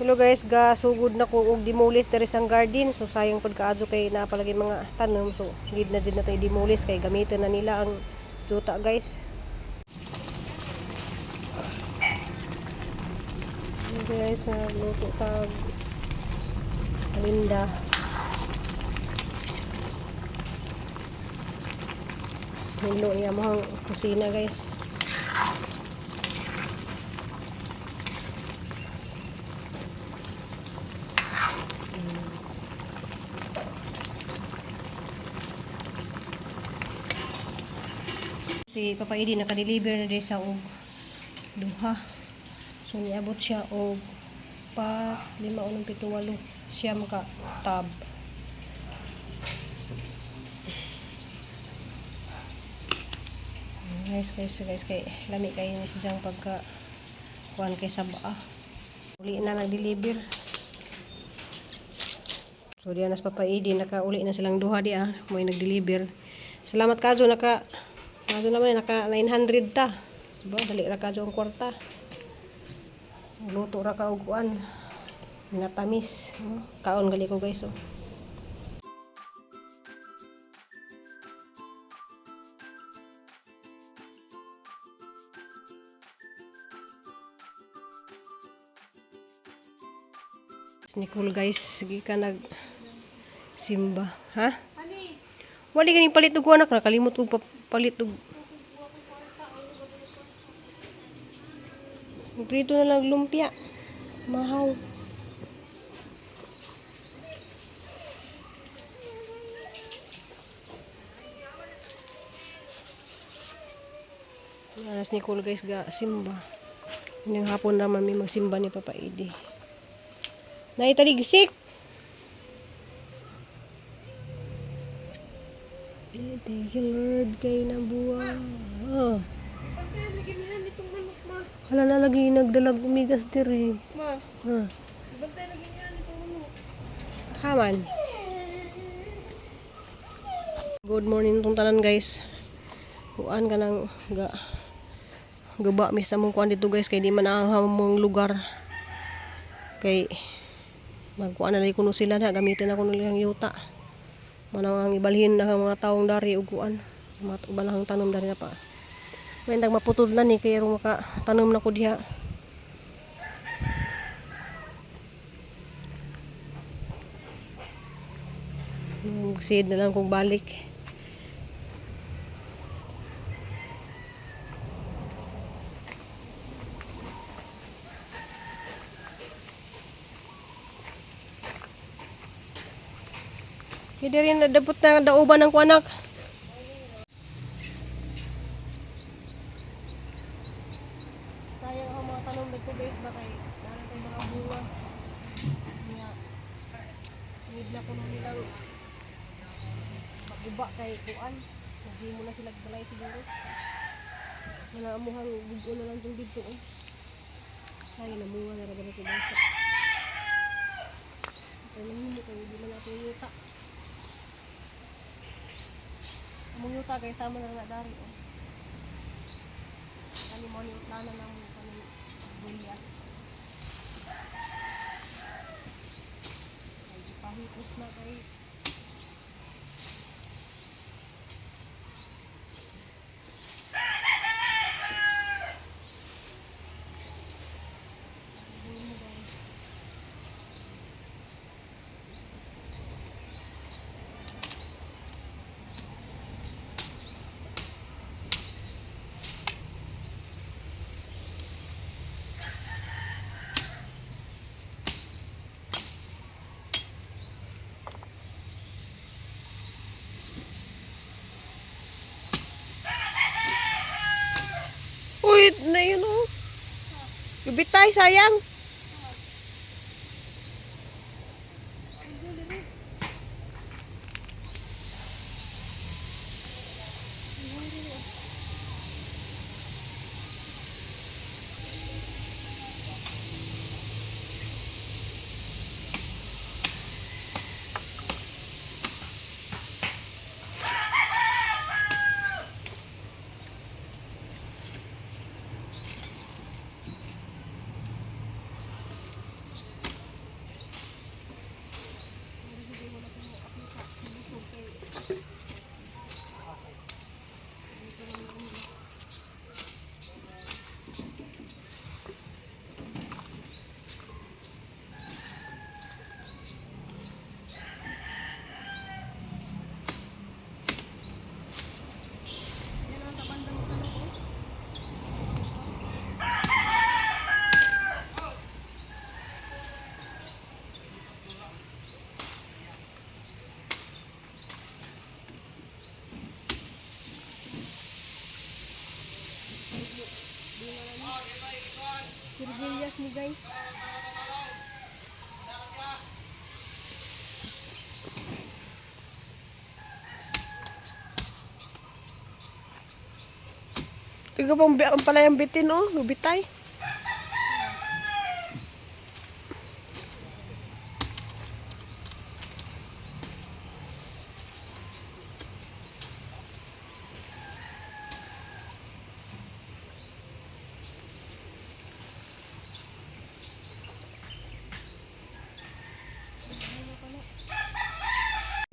Hello guys, ga sugod na ko og demolish diri sa garden. So sayang pud kaadto kay naa palagi mga tanom. So need na jud na to i-demolish kay gamiton na nila ang juta, guys. Hello guys, nagluto tag palinda. Hilo niya mo ang kusina, guys. Si Papa Edi naka-deliver na din sa og duha. So niabot siya og pa lima, unom, pito, walo, siyam ka tub. Guys, guys, guys, kay lami kayo ni siyang pagka kuan kay saba. Uli na nag-deliver. So diyan nas Papa Edi, nakauli na silang duha di ah, may nag-deliver. Salamat kadyo, naka kadyo naman naka 900 ta. Diba? Dali ra kadyo ang kwarta. Luto ra ka og kuan. Natamis. No? Kaon gali ko, guys, oh. Si Nicole, guys, sige ka nag simba, ha? Wali ganing palit og anak, nakalimot og palit og. Prito na lang lumpia. Mahaw. Alas Nicole, guys, ga simba. Ngayong hapon naman may magsimba ni Papa Edi. Naitaligsik! Thank you, Lord, kay nabuwa. Ah. Bantay lagi nila nitong manok, ma. Hala na lagi nagdalag umigas diri. Ma, Ah. bantay lagi nila nitong manok. Haman. Good morning tong tanan, guys. Kuan ka nang ga gaba mi sa mong kuan dito, guys, kay di man ang mong lugar. Kay magkuan na kuno sila na gamitin ako nilang yuta. Manang ang ibalhin na ang mga taong dari ug kuan. Mga uban ang tanom dari na pa. May maputol na ni kay aron maka tanom na ko diha. Seed na lang kung balik. Hindi rin nadapot na dauban ng kuanak. Sayang ang mga tanom dito, guys, ba kay dahil kay mga bunga. Niya need na kuno nilang maguba kay kuan. Naghimo na sila balay siguro. Mga amuhang bugo na lang tong dito, oh. Sayang, namunga na ra ganito basa. Kay nahimo kay di man ako yuta. Among yuta kay sama na nga dari, oh. Kani mo ni utlana na mo kani bulyas. Kay gipahipos na kay. Uy, na yun, oh. Gubitay, sayang. Ikaw pang ang palayang bitin oh, gubitay.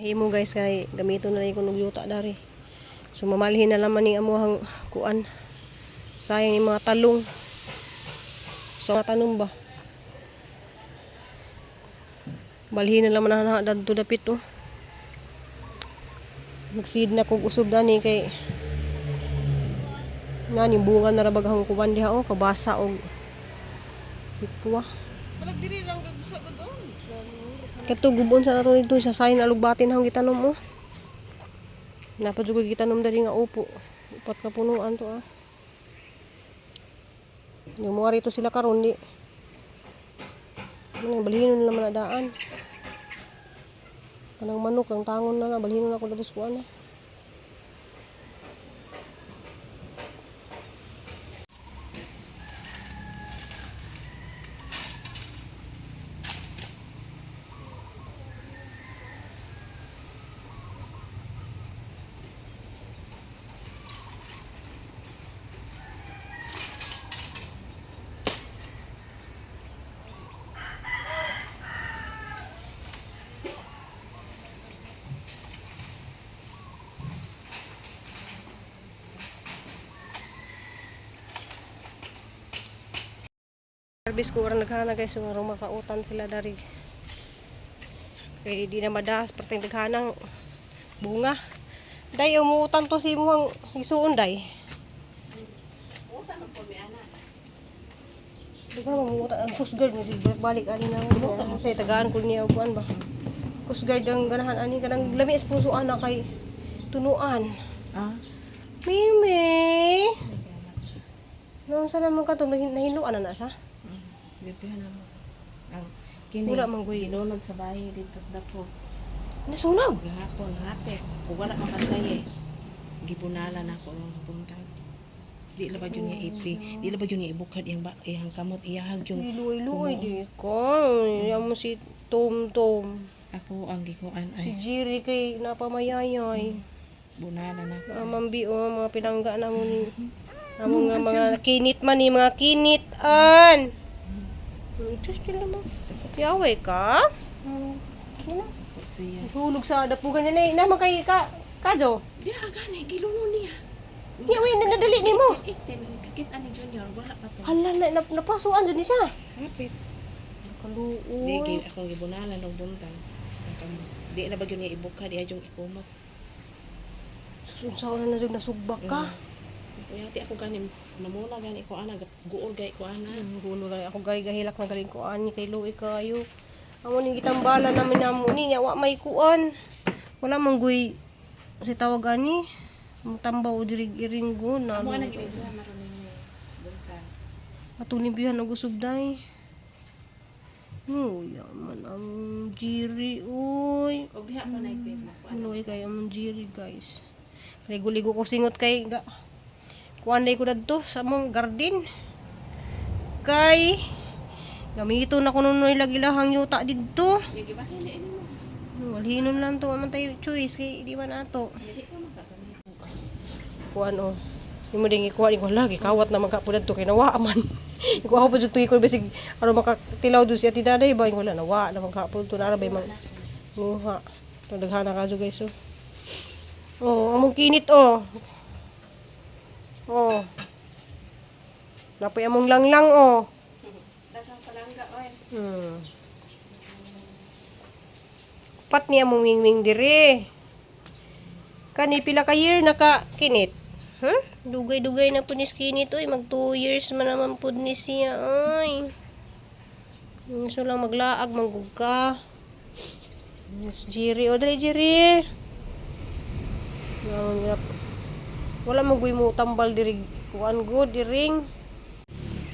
Himo guys kay gamiton na ko og yuta dari. So mamalhin na laman ning amuhang kuan. Sayang yung mga talong. So mga tanong ba? Balhin na laman na dadto dapit oh. Nagsid na kog usog dani kay nani bunga na ra baghang kuan diha oh, kabasa og bitpuwa. Balag diri lang gagsa gud oh. Kato gubon sa nato dito sa sayin alugbatin hang gitanom oh. Napa jud ko gitanom diri nga upo. Upat ka punuan to ah. Yung mga rito sila karon di. Ano balhinon na naman na daan. Kanang manok ang tangon na na balhinon ako datos kuan ah. Service ko orang naghana guys, so arong makautan sila dari. Kay di na madas perting daghanang bunga. Day umuutan to si imuhang isuon day. Di ko na mamuutan ang Coast Guard ni balik ani na ako. Sa tagaan ko niya og kuan ba. Coast Guard ang ganahan ani kanang lami sa puso ana kay tunuan. Ah. Mimi. Noon sa naman ka to nahinuan na na siya. Gabihan na mo. Ang kini Wala man guy. gilunod sa bahay dito sa dako. Nasunog. Gahapon hapit. Ug wala makatay eh. Gibunalan ako ang buntag. Di la ba yun niya ipi? Di la ba yun niya ibukad iyang ba iyang kamot iyahag yung Luoy-luoy di ko. Yan mo si Tom Tom. Ako ang gikuan Si ay Jiri kay napamayayay. bunalan ako. Mambi o mga pinangga na mo ni amo nga mga kinit man ni mga kinit an. Diyos sila mo. Yaway ka? Yun na. Siya. Hulog sa dapugan niya na naman kay ka kajo. Di gani gilunod niya. Niya way nadali nimo. Iktin kit ani junior wala pa to. Hala na, na napasuan jud ni siya. Hapit. Di Kaluoy. gi akong gibunalan og buntag. Ang kamot. Di la ba yun niya ibukad iya yung ikumot. Susunsaw na na jud nasugbak ka. Kuya, ti ako gani namuna gani ko ana guol gay ko ana. Gulo kay ako gay gahilak na galing ko ani kay luoy kayo. Amo ni gitambala namin namo ni nya wa may kuan. Wala man guy si tawag ani. Mutambaw diri iringgo na. Amo ana gini duha maron ni buntag. Ato ni bihan og usog day. Uy, man ang jiri uy. Og diha pa naipit na ko ana. Luoy kayo ang jiri guys. Ligo-ligo ko singot kay ga. Kuan day ko dadto sa among garden. Kay gamiton na kuno nunoy lagi lahang yuta didto. Di gibahin ni mo. Walhinon lang to man tayo choice kay di man ato. Dili ko makagamit. Kuan oh. Imo ding ikuha ni ko lagi kawat na magkapo dadto kay nawa man. Ikuha pa jud ko bisig aron makatilaw jud si Ate Daday ba wala nawa na magkapo to na bay mag nguha. To daghana ka jud guys oh. Oh, among kinit oh. Oh. Napoy among langlang oh. Daghang palangga oy. Pat niya mong wingwing dire. Kani pila ka year naka kinit? Huh? Dugay-dugay na po ni kinit oy, mag 2 years man naman pud ni siya oy. Gusto lang maglaag manggug ka. Yes, Jiri. O, dali, Jiri. Wala mo guy mo tambal diri kuan go diring.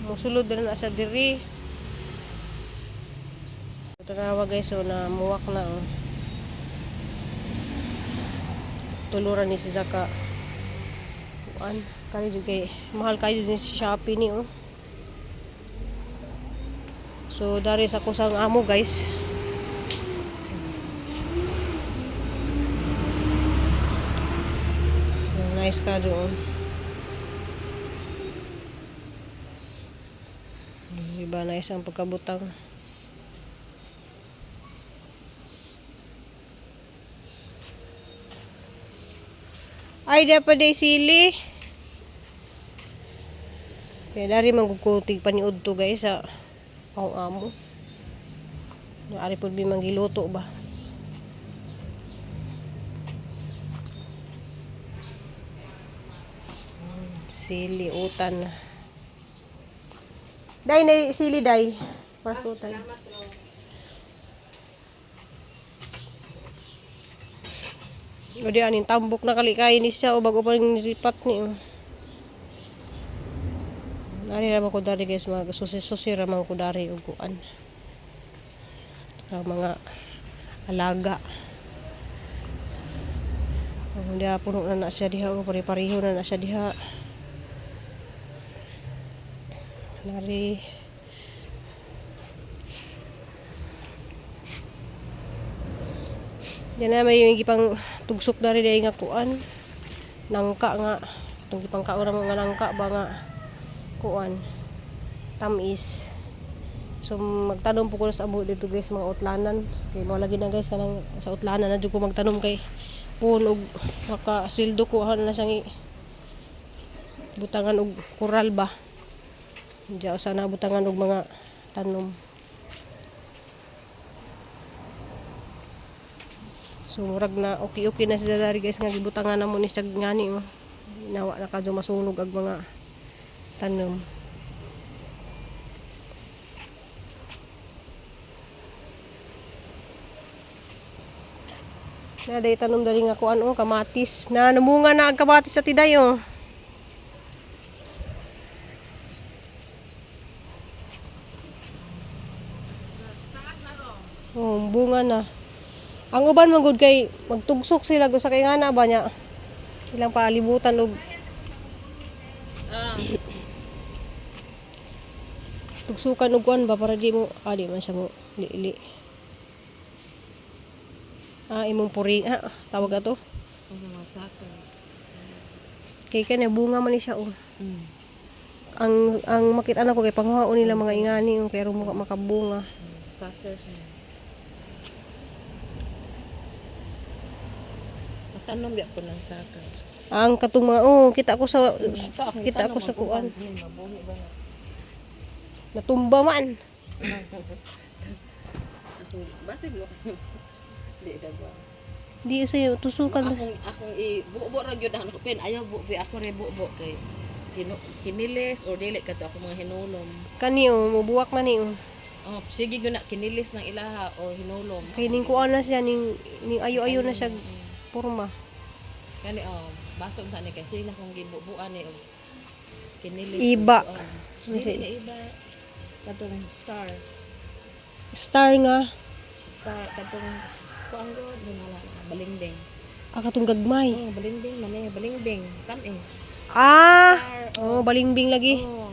Musulod diri na sa diri. Tanawa guys, so na muwak na oh. Tuluran ni si Zaka. Kuan. Kari jud kay mahal kayo din si Shopee ni oh. So dari sa kusang amo guys. Nice ka doon. Diba nice ang pagkabutang. Ay, dapat day sili. Kaya dari manggukutig paniud to guys sa akong amo. Ari po bi manggiluto ba. Sili utan. Day na sili day. Para sa utan. O di aning tambok na kalikay ni siya o bago pa rin nilipat ni. Oh. Ari ra man ko dari guys, mga susi-susi ra man ko dari og kuan. Ang mga alaga. Oh, diha puno na na siya diha o pare-pareho na na siya diha. Nari. Diyan na may yung gipang tugsok dari dahil nga kuan. Nangka nga. Itong gipang kaon na mga nangka ba nga kuan. Tamis. So magtanom po ko sa amo dito guys mga utlanan. Kay mo lagi na guys kanang sa utlanan na jud ko magtanom kay puon og maka sweldo ko na siyang butangan og koral ba. Diya sana butangan og mga tanom. So murag na okay okay na sila dari guys nga gibutangan na mo ni siya ngani oh. Nawa na kadyo masunog ang mga tanom. Na day tanom dali nga kuan oh, kamatis. Na namunga na ang kamatis sa tiday oh. Oh, bunga na. Ang uban man gud kay magtugsok sila sa kay ngana ba niya. Ilang paalibutan og tugsukan og kuan ba para di mo di man siya mo li-li. Ah, imong puri ah, tawag ato. Ang mga sako. Kay kani bunga man ni siya oh. Ang makita na ko kay panghuaon nila mga ingani oh, kay aron makabunga. Suckers na. Matanom biya ko ng suckers. Ang katong mga oh, kita ko sa kita ko sa kuan. Mabuhi ba na? Natumba man. Ako, basig mo. Di dagwa. Di sa tusukan. Akong akong i bubo ra gyud ako pen ayaw bubo ako re bubo kay kinilis or dili kato ako mga hinulom. Kani oh, mubuwak man ni oh. Oh, sige gyud na kinilis ng ilaha or hinulom. Kay ning kuan na siya ning ning ayo-ayo na siya porma. Kani oh, basog na ni kay sila kung gibubuan ni og kinilis. Iba. or bubuan. Ano siya? Dili na iba. Katong star. Star nga. Star katong kuan gud wala na balingding. Ah, katong gagmay. Oh, balingding man eh, balingding. Tamis. Ah! Star. Oh, balingbing lagi. Oh,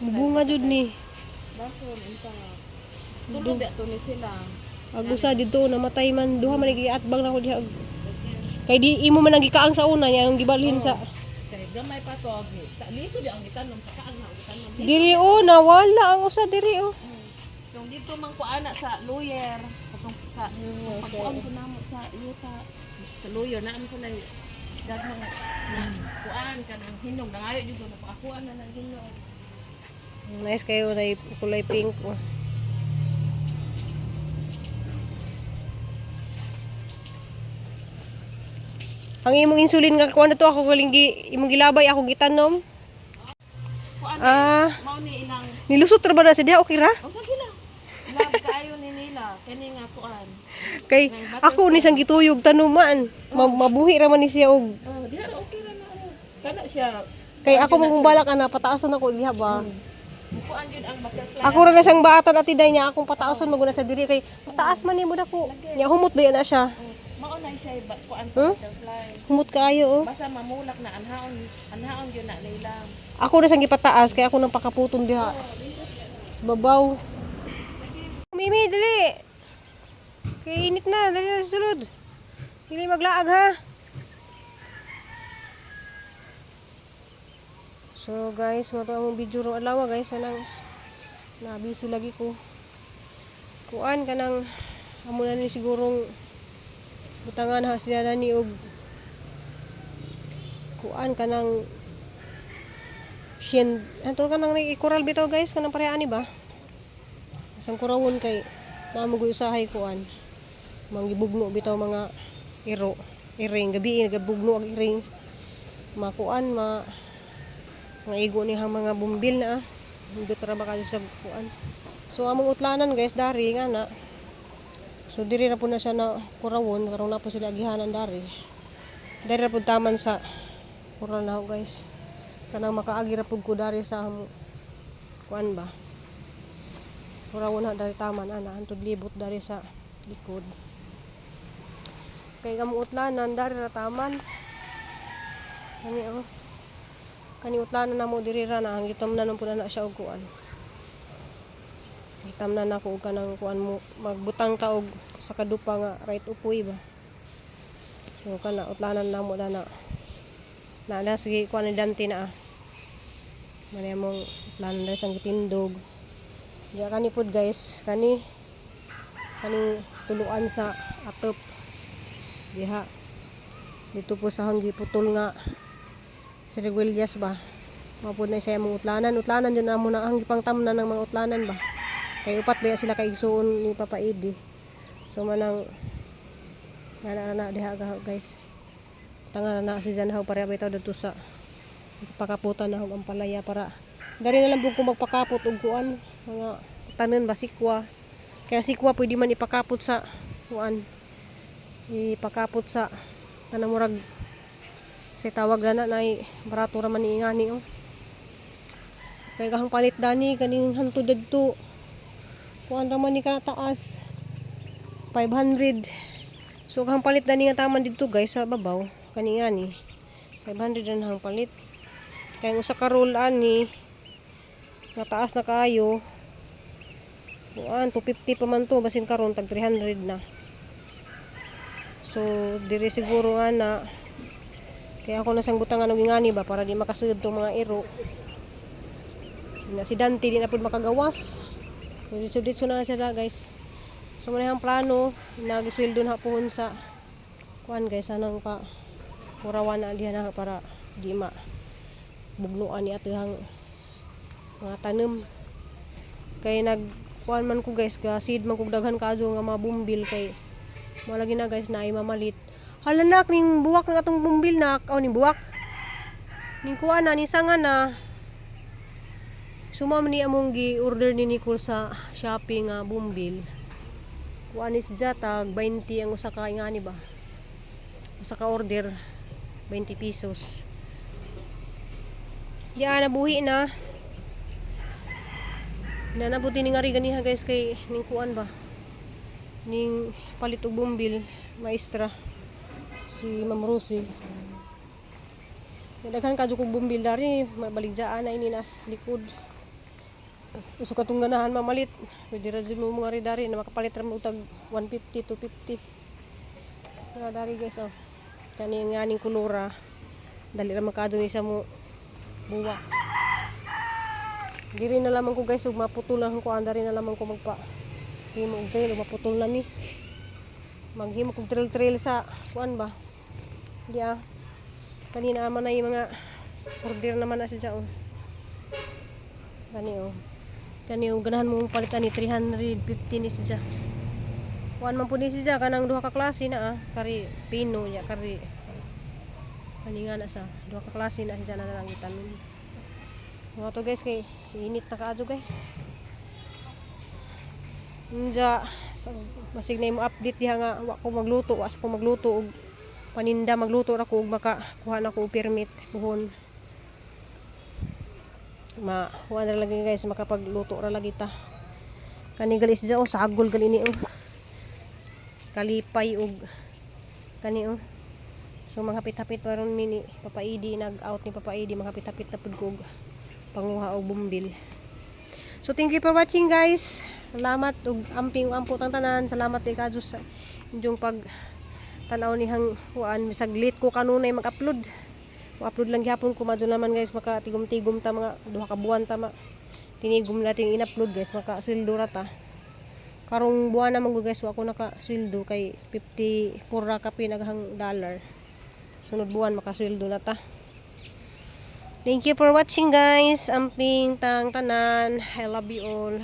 Bunga jud ni. basog unsa. Tulo ba to ni sila. Agusa dito namatay man duha man atbang na ko diha. Kay di imo man ang gikaang sa una niya ang gibalhin sa Kay gamay pa to ni. Liso di ang gitanom sa kaang na ang gitanom. diri oh nawala ang usa diri oh. Yung dito man ko ana sa lawyer, katong sa pagkuan ko namo sa yuta sa lawyer na sa nay daghang na kuan kanang hinog nangayo jud ko napakakuan na ng hinog. Nice kayo na kulay pink oh. Ang imong insulin nga kuan na to ako galing gi imong gilabay ako gitanom. Kuan Ah, mao ni ilang nilusot ra ba na sa diha okay ra? oh lagi lang. Love kaayo ni nila kani nga kuan. Kay ako ni siyang gituyog tanuman. Mabuhi ra man ni siya og Oh, diha ra okay ra na oh. Kana siya. kay ako mong balak ana pataason ako diha ba. Kuan jud ang butterfly. Ako ra na siyang baatan at tinday niya akong pataason maguna sa diri kay mataas man nimo dako. Nya humot ba na siya. Oh, mao na Naa siya ba kuan sa Huh? butterfly. Humot kaayo oh. Basta mamulak na anhaon, anhaon gyud na nila. Ako na siyang gipataas kaya ako nang pakaputon diha. Sa babaw. Mimi, dali. Kay init na, dali na sa sulod. Dili maglaag ha. So guys, mato ang video rong adlaw guys, anang na busy lagi ko. Kuan kanang amo na ni sigurong butangan ha siya na ni og kuan kanang sien anto kanang ikural bitaw guys, kanang pareha ani ba asang kurawon kay namo gyud usahay kuan manggibugno bitaw mga iro iring gabi nagabugno ang iring makuan ma mga igo ni hang mga bumbil na ah. Hindot ra ba kayo sa kuan. So among utlanan guys dari nga na. So diri ra po na siya na kurawon karon na po sila agihanan dari. Dari ra po taman sa kural na ho, guys. Kanang makaagi ra pud ko dari sa among kuan ba. Kurawon na dari taman ana antud libot dari sa likod. Kay among utlanan dari ra taman. Kani oh. Kani utlanan na mo diri ra na ang gitam na po na siya og kuan. Gitam na nako og kanang kuan mo magbutang ka og sa kadupa nga right upoy ba. So kana utlanan na mo na. Na na sige kuan ni Dante na ah. Mani among utlanan diri sang gitindog. Diya kani pod guys, kani kaning tuluan sa atop. Diha dito po sa hanggi putol nga sa Reguillas ba. Mapud na siya among utlanan. Utlanan dyan na mo na ang gipangtamnan ng mga utlanan ba. Kay upat ba sila kay igsuon ni Papa Edi. So manang na na diha guys. Tanga na na si Janhaw pareha bitaw didto sa pakaputan na og ampalaya para dari na lang pud ko magpakapot og kuan mga tanan ba sikwa. Kaya sikwa pwede man ipakapot sa kuan. Ipakapot sa kanang murag sa tawag na nay barato ra man ni ingani oh. Kay kahang palit dani kaning hantod didto. Kuan ra man ni ka taas. 500. So kahang palit dani nga taman didto guys sa babaw kani ngani. 500 na hang palit. Kay ang usa ka roll ani nga taas na kaayo. Kuan 250 pa man to basin karon tag 300 na. So diri siguro nga na kaya ako nasang butangan og ingani ba para di makasud tong mga iro. Na si Dante di na pud makagawas. So ditso na siya da, guys. So muna ang plano, nagisweldo na pohon sa kuan guys anang pa kurawan na diha na para di ma bugnuan ni ato ang mga tanom. Kay nag kuan man ko guys, ga seed man kog daghan kaadyo nga mga bumbil kay mo lagi na guys na ay mamalit. Hala nak ning buwak ng atong bumbil nak, aw ning buwak. Ning kuan na ning sanga na. Sumam ni among gi-order ni Nicole sa Shopee nga bumbil. Kuan ni siya tag 20 ang usa ka ingani ba. Usa ka order 20 pesos. Diya nabuhi na. Nanabuti ni nga ri ganiha guys kay ning kuan ba. Ning palit og bumbil maestra si Ma'am Rosie. Daghan kadyo kog bumbil dari mabaligyaan na ini nas likod. Uso ka tong ganahan mamalit. Pwede ra jud mo mga ri dari na makapalit ra mo tag 150 250. Nga dari guys oh. Kani nga ning kulura. Dali ra makadto ni sa mo buwak. Diri na lamang ko guys ug maputol lang ko dari na lamang ko magpa himo og trail ug maputol na ni. Maghimo kog trail trail sa kuan ba. Di ah. Kanina man na yung mga order naman na siya oh. Kani oh. Kani oh, ganahan mo palitan ni 350 ni siya. Kuan man pud ni siya kanang duha ka klase na ah. Kari pino nya kari kani nga na sa duha ka klase na siya na lang gitanom. Mga to guys kay init na kaadyo guys. Unja basig na imo update diha nga wa ko magluto, wa sa ko magluto og paninda, magluto ra ko og makakuha na ko og permit buhon. Ma kuha na lagi guys, makapagluto ra lagi ta. Kani gali siya oh, sagol gali ni oh. Kalipay og Kani oh. So manghapit-hapit pa ron mi ni Papa Idi, nag-out ni Papa Idi, manghapit-hapit na pud ko og panguha og bumbil. So thank you for watching, guys. Salamat ug amping ampo tang tanan. Salamat kay kadyo sa inyong pag tanaw nihang kuan, bisag late ko kanunay mag-upload. Mo-upload lang gyapon ko madto naman, guys, makatigom-tigom ta mga 2 ka buwan ta ma. Tinigom natin in-upload, guys, maka sweldo ra ta. Karong buwan naman gud, guys, wa ko naka sweldo kay 54 ra ka pinaghang dollar. Sunod buwan makasweldo na ta. Thank you for watching, guys. Amping tang tanan. I love you all.